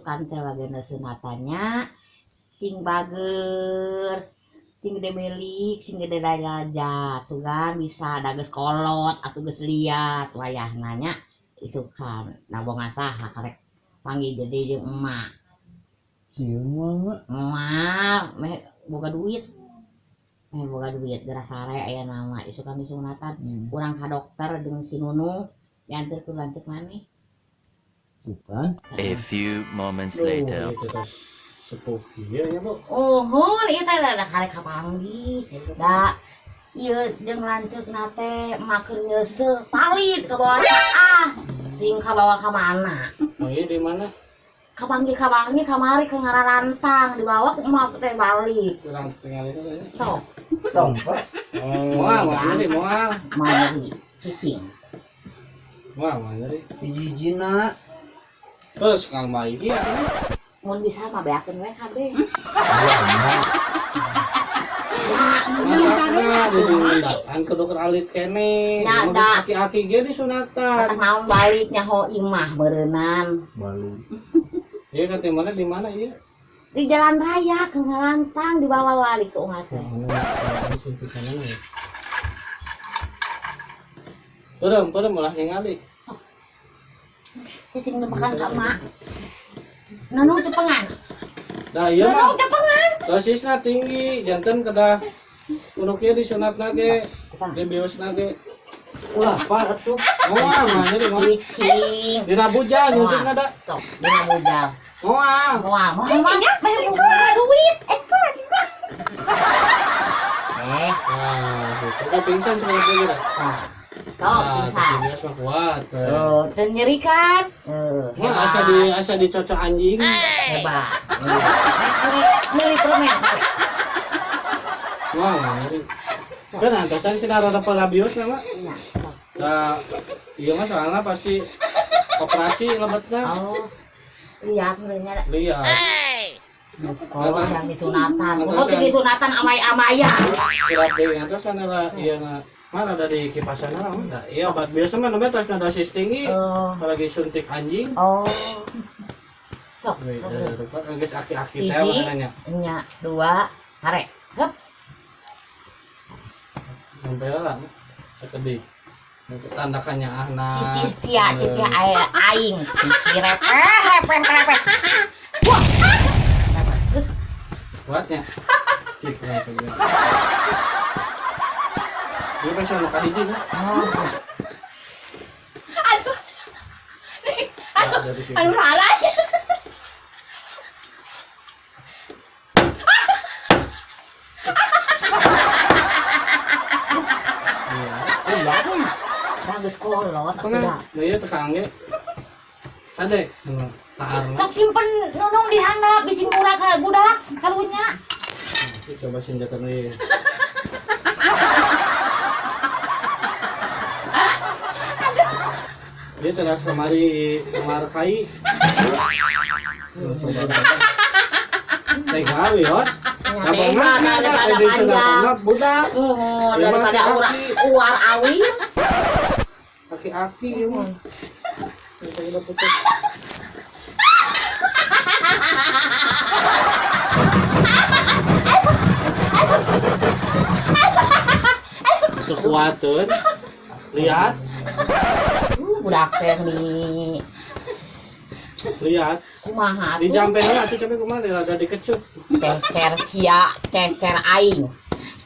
Isukan teh wagena sunatannya sing bager, sing gede milik, sing gede derajat. Sugan bisa da geus kolot atuh geus liat wayahna nya isukan. Nabongan saha karek panggil jadi jeung emak. Sieun moal mak. Moal, meh boga duit. Meh boga duit geura sare aya nama isukan disunatan. Urang ka dokter jeung si Nunung diantar ku lanceuk maneh. Bukan. A few moments later. Duh, ieu teh sepuh kieu nya, Bu. Uhun, ieu teh da karek kapanggih. Da ieu jeung lanceukna teh emak keur nyeuseuh palid ka bawa ah. Ting kabawa ka mana? Panggih di mana? Kapanggih kamari ke ngararantang dibawa ku emak teh balik. Kurang tinggal itu kayaknya. Sok. Tong, Pak. Moal, moal nyeri, moal. Moal nyeri. Cicing. Moal, moal nyeri. Hiji-hijina. Terus kang bayi ieu atuh. Mun bisa mah beakeun we kabeh. Masakna di diundakan kudu keur alit keneh. Nya, Mun da. Aki-aki ge disunatan. Matak naon balik nyaho imah beureunan. Balik. Ieu ka mana di mana ieu? Di jalan raya ke Ngarantang dibawa balik ke umat teh. Peureum, peureum ulah ningali. Sok. Cicing makan ka emak. Nanu cepengan. Dah ieu mah. Nanu cepengan. Dosisna tinggi, janten kedah kudu kieu disunatna ge, dibiusna ge. Ulah Pak atuh. Moal mah jadi moal. Cicing. Dina bujal nyuntikna da. Sok, dina bujal. Moal. Moal, moal. Meh boga duit. Eh, Nah, gitu. Udah pingsan sekali lagi dah. Nah. Sok, pingsan. Terus biasa mah kuat. Oh, teu nyeri kan? Wah, asa dicocok anjing. Hebat. Nyeri permen. Wah, nyeri. Kan antosan sih rada pelabius nama. Iya, sok. Nah, iya mah soalnya pasti operasi lebetna. Oh. Lihat nya. Lihat. Sekolah yang disunatan. Kumaha teu disunatan amay-amaya. Kirap deui antosan lah ieu na. Mana ada di kipasan lah, enggak. Iya, obat biasa mah namanya tos dosis tinggi. Oh. Kalau lagi suntik anjing. Oh. Sok, sok. Rupa geus aki-aki teh Hiji, makanya. nya, dua, sare. Hup. Sampai lah. Sakedik. Tandakannya ahna. Cicih cia, cicih aing. Cicih repeh, repeh, repeh. Wah. Repeh. Terus Kuatnya. Cik kenapa dia? Dia pasti anu kahiji kan? Oh. Aduh. Aduh. Aduh, ralay. Iya nya. Da geus kolot atuh da. Nah, ieu teu kangge. Ade, taarna. Sok simpen nunung di handap bisi murah ka budak kalunya. Coba senjata nih. Dia teras kemari kemar kai. Tega wios. Tega daripada panjang. Budak. Daripada uar awir. Aki-aki ieu mah. Udah putus. Kekuatan. Lihat. Budak teh nih. Lihat. Kumaha atuh? Di jampe heula atuh capek kumaha rada dikecut. Cecer sia, cecer aing.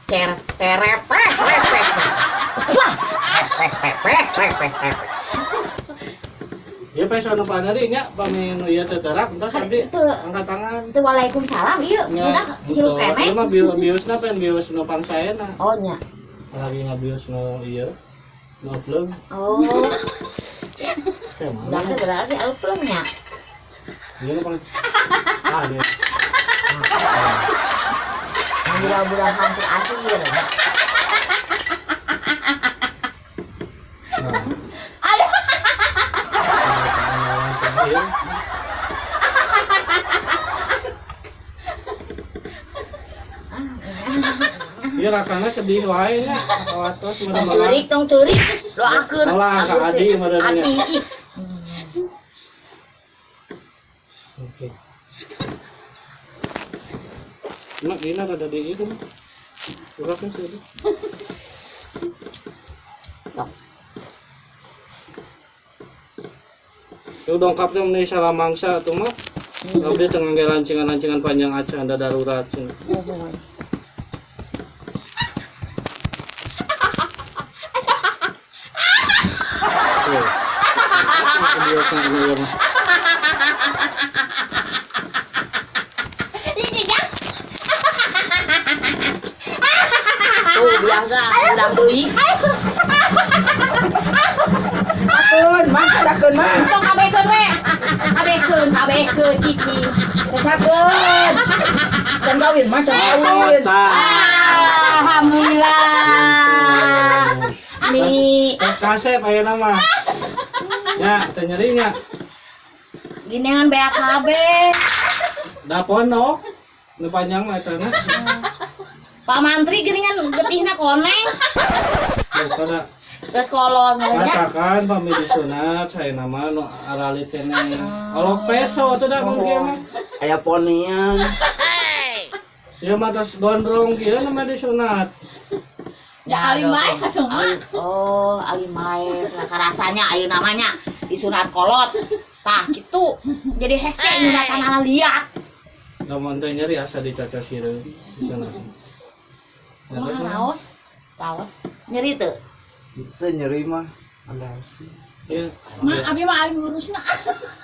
Cer cerepeh repeh. Wah, repeh repeh repeh repeh. Ieu peso nu paneri nya pami nu ieu teh terak entos abdi angkat tangan. Teu waalaikumsalam ieu budak hirup keneh. Ieu mah biusna pen bius nu pangsaena. Oh nya. Lagi ngabius nu ieu. Nu upleung. Oh. Budak teh berarti upleung nya. Ieu nu paling ah dia. Mudah-mudahan terakhir. Aduh. Ieu rakana sedih wae nya, kawatos Tong ceurik, tong ceurik. Doakeun. Ulah ka Adi meureun nya. Adi. Oke. Mak ini ada di itu. Bukakan sih. Sok. Itu dongkapnya meni salah mangsa atuh mah. Abdi teu ngangge lancingan-lancingan panjang acan da darurat cenah. Tuh. Kebiasaan ieu mah. Tuh biasa udang deui. Sakeun, mah, sakeun mah. Tong kabekeun we. Kabekeun, kabekeun cicing. Sakeun. Can kawin mah, can kawin. Alhamdulillah. Nih, Tos kasep ayeuna mah. Nya, teu nyeri nya. ginean beak kabeh. Da pondok. Nu panjang mah eta na. Pak Mantri geuningan getihna koneng. Tuh kada Geus kolot nya. katakan pami disunat saya nama nu aralit keneh. Olok peso atuh da mun kieu mah. Aya ponian. Ieu mah tos gondrong kieu nu mah disunat. Ya Ali mae atuh mah. Oh, ali mae karasanya ayeuna namanya disunat kolot. Tah kitu. Jadi hese nyunatan ala liat. Lamun teh nyeri asa dicocok sireum disunat. Kumaha raos? Raos. Nyeri teu? Itu nyeri mah. Anda sih. Iya. Mah abi mah alim ngurusna.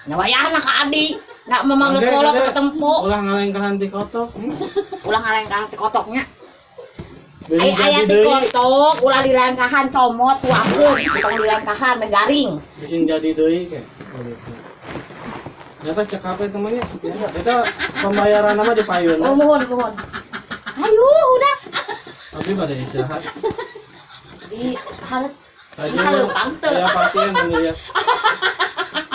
Nya wayahna ka adi. Da memang geus kolot ketempo. Ulah ngalengkahan ti kotok. Ulah ngalengkahan ti kotoknya. Ai aya ti kotok, ulah dilengkahan comot tuangkeun, tong dilengkahan meh garing. Bising jadi deui ke. Nyata cekap eta mah nya. Eta pembayaran mah di payun. Oh, mohon, mohon. Ayo, udah. Abi pada istirahat. Di halet. Di haleumpang teu. Ya pasien nu ya.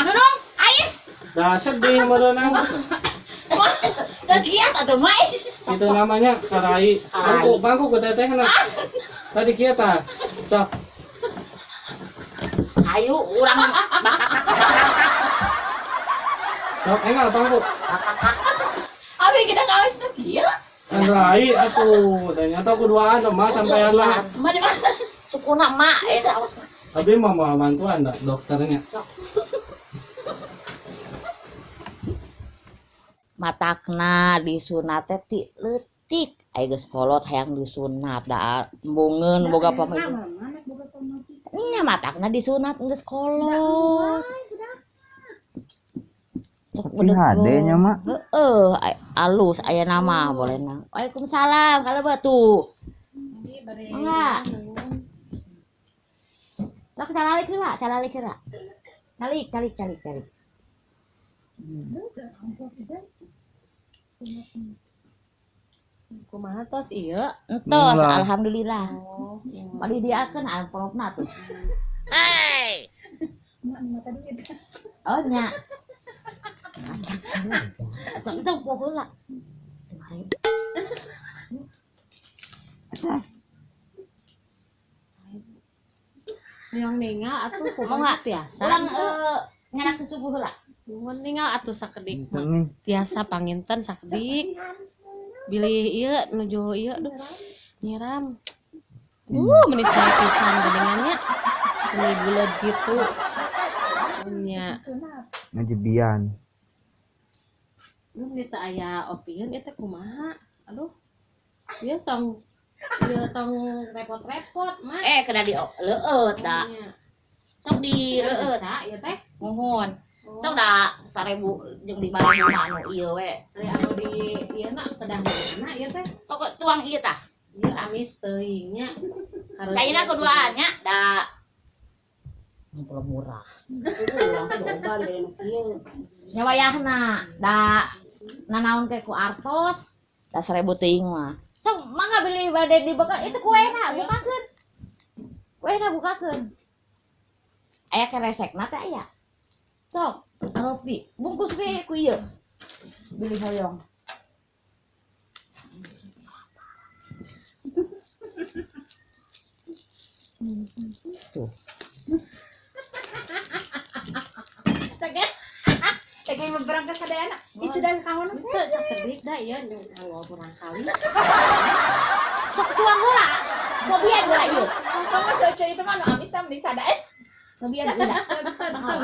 Dudung, ais. Dah sedih meureunna. Da kiat atuh mah. Itu namanya karai. Bangku, bangku ku tetehna. Tadi kieu tah. Sok. Ayo urang bakakak bakakak. Sok engal bangku. Bakakak. Abi kita kawis nu kieu. Kan rai atuh, ternyata kuduaan mah sampean lah. Mah di mana? Sukuna mak eta. Abi mah mau bantuan dah dokternya. Sok. Matakna disunat teh ti leutik. Aya geus kolot hayang disunat da embungeun boga pamajikan. Nya matakna disunat geus kolot. Tapi hade nya mak. Heeh, alus aya nama bolehna. Waalaikumsalam kalau batu. Mangga. Sok calalik heula, calalik heula. Calik, calik, calik, calik. Kumaha tos ieu? Entos, alhamdulillah. Bari diakeun amplopna tuh. Hey. Oh nya. Itu pokoknya. Yang ningal atuh kumaha tiasa. Urang nganak susuguh heula. Nuhun ningal atuh sakedik mah. Tiasa panginten sakedik. Bilih ieu nuju ieu duh. Nyiram. Meni sae pisan geuningannya. Meni buleud gitu. Nya. Ngajebian. Duh meni teu aya opieun ieu teh kumaha? Aduh. Ieu tong ieu tong repot-repot mah. Kena di leueut da. Sok di leueut ieu teh. Nuhun. Sok da 1000 jeung 5000 anu ieu we. Anu di ieu na kedah mana ieu teh? Sok tuang ieu tah. Ieu amis teuing nya. Caina keduaan nya da belum murah. Urang teh loba dari nu kieu. Nya wayahna da nanaon teh ku artos da 1000 teuing mah. Sok mangga beli bade dibekal itu kuena bukakeun. Kuena bukakeun. Aya keresekna teh aya. Sok, roti bungkus we ku ieu. Beli hoyong. Tuh. Tege berangkat sadayana. Itu dan kawan Teu sakedik da ieu nganggo kurang kali. Sok tuang heula. Cobian heula ieu. Kamu cocok itu mah nu amis tah meni sadae. Cobian heula. Teu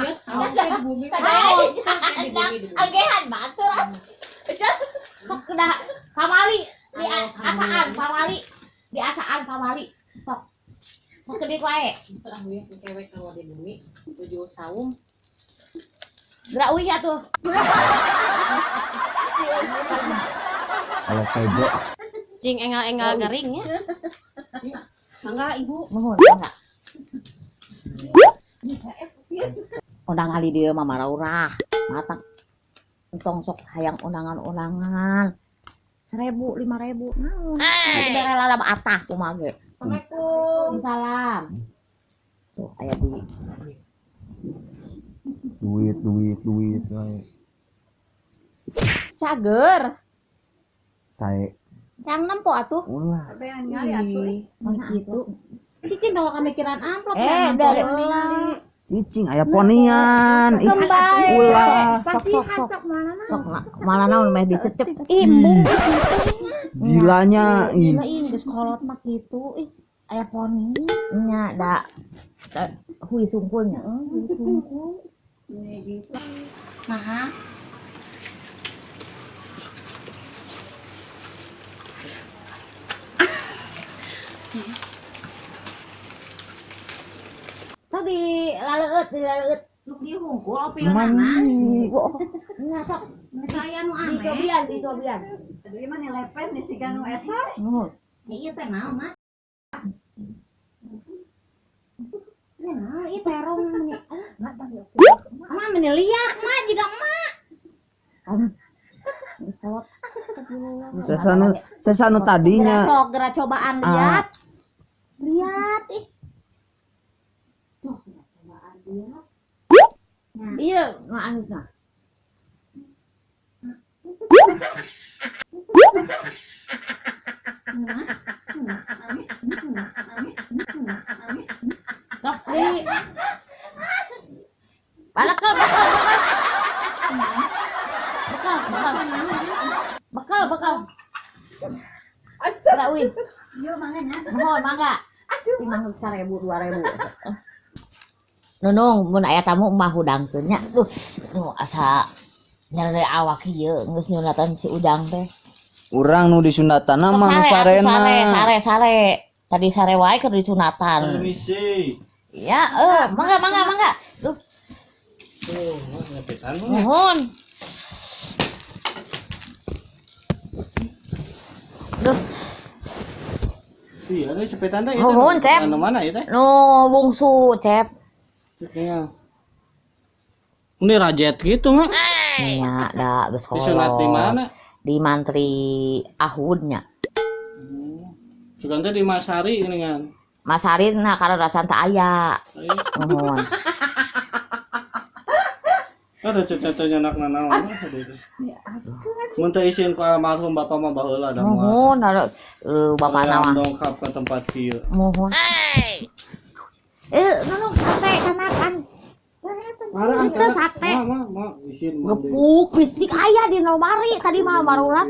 geus haus di bumi. Sadae. Agehan batur. Sok kedah pamali di asaan pamali. Di asaan pamali. Sok. Sakedik wae. Teu ah wieu cewek kalau di bumi tujuh saum. Gerak uih atuh. Kalau kebo Cing engal-engal garing nya. Mangga ibu. Nuhun, mangga. Undang kali dia mah maraurah. Matak entong sok hayang undangan-undangan. 1.000, 5.000 naon. Bere lalab atah kumaha ge. Assalamualaikum. Salam. So aya duit. Duit duit duit wae. Cager. Sae. Yang nempo atuh. Ulah. Mana gitu. Cicing kalau kamikiran amplop dari Cicing aya ponian. Ih, ulah. Sok sok sok. Sok mana naon meh dicecep. Ih, embung. Gilanya ih. Gila ih geus kolot mah kitu ih. Aya poni nya da hui sungkulnya. Hui sungkul. Nah. Tadi laleueut, di laleueut Nu dieu hungkul opionana. Nya sok Saya nu aneh. dicobian, dicobian. Aduh ieu mah nilepen di siga nu eta. Nuhun. Ya ieu teh naon, Mak? Ieu naon ieu terong meni. Mak meni liat, mak juga mak. Sesanu tadinya. Sok gerak cobaan lihat. Lihat ih. Sok gerak cobaan lihat. Iya, mak amis mah. Sok di Balakal, bakal, bakal. Bakal, bakal. Bakal, bakal. Gerak uih. Ieu mangga nya. Mohon mangga. Aduh. 5.000, 2.000. Nunung mun aya tamu mah hudangkeun nya. Duh, nu asa nyere awak ieu geus nyunatan si Ujang teh. Urang nu disunatan mah nu sarena. Sare, sare, sare. Tadi sare wae keur disunatan. Permisi. Ya, mangga, mangga, mangga. Duh, Tuh, nyepitan mah. nuhun. Duh, Iya, ini sepitan teh ieu teh. Nuhun, Cep. Anu mana ieu teh? nu bungsu, Cep. Iya. Ini rajet gitu mah. Nya, da geus kolot. Disunat di mana? Di mantri Ahudnya. Sugan teh di Masari ini kan. Mas Ari nah karena rasan tak aya. Nuhun. Ada cecetnya anak nanaon. Mun teu isin ku almarhum bapak mah baheula da moal. Nuhun, ada bapak mah. Dongkap ke tempat kieu. Nuhun. Nunung sate kanakan. Itu sate. Mah, mah, isin mah. Gepuk bistik aya di lemari tadi mah barulah.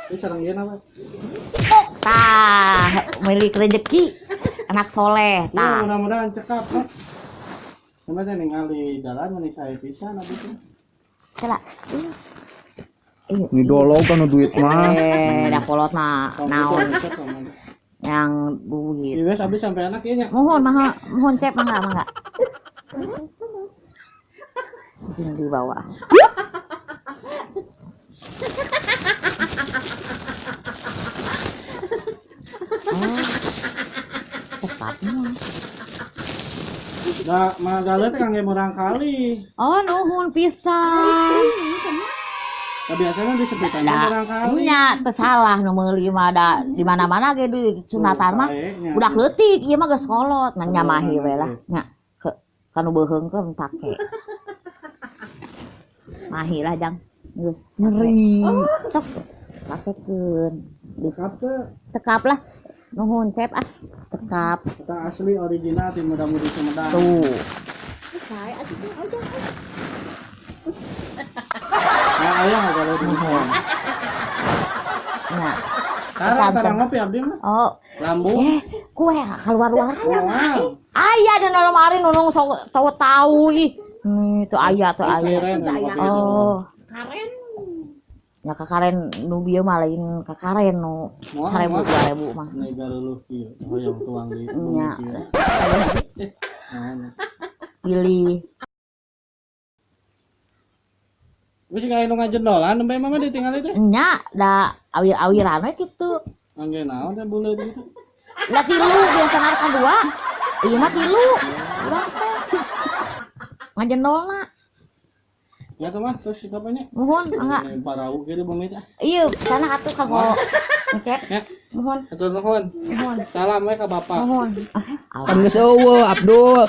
Ini sareng ieu apa? Tah, milik rezeki anak soleh Iya, tah. mudah-mudahan cekap lah. Sampai teh ningali jalan meni sae pisan abdi teh. Cela. Ni dolog kan duit mah. Da kolot mah naon yang duit. Iya, abdi sampai anak ieu nya. Mohon mangga, mohon Cep mangga mangga. Sini di bawah. Oh, cekap mah. Da mah galet teh kangge murang kali. Oh, nuhun pisan. Nah, biasanya di sepitan murang kali. Nya teu salah nu meuli mah da di mana-mana ge di sunatan mah. Budak leutik ieu mah geus kolot, nah nyamahi we lah nya. Ke kanu beuheung pake. Mahi lah jang. Geus Nyeri. Sok pakekeun. Cekap teh. Cekap lah. Nuhun Cep ah. Cekap. Kita asli original ti muda-mudi Sumedang. Tuh. Sae atuh teh ojang. Nah, aya kalau di Nah, Sekarang sekarang ngopi abdi mah. oh, Lambung. eh, kue keluar-luar. Moal. Aya dan lemari nunung sok tahu tahu ih. Itu aya tuh aya. Siren ngopi itu. Oh, Karen. ya kakaren nu bieu mah lain kakaren nu Moal, 1000 moal. 2000 mah. Nih garuluh kieu, hoyong tuang di bumi Nya. kieu. Eh, naon. Pilih. Wis aya nu ngajendolan nembe mama ditinggal itu. Nya da awir-awiran we kitu. Angge naon teh buleud gitu. Lah tilu biasana kan dua. Ieu mah tilu. Urang teh. Ngajendolna. Ya tuh mah terus sikapnya. Nuhun, mangga. Ini parau kieu di bumi teh. Ieu sana atuh kanggo ngecek. Ya. Nuhun, Atur nuhun. nuhun, Salam we ka bapak. nuhun. Ah, Kan geus eueuh Abdul.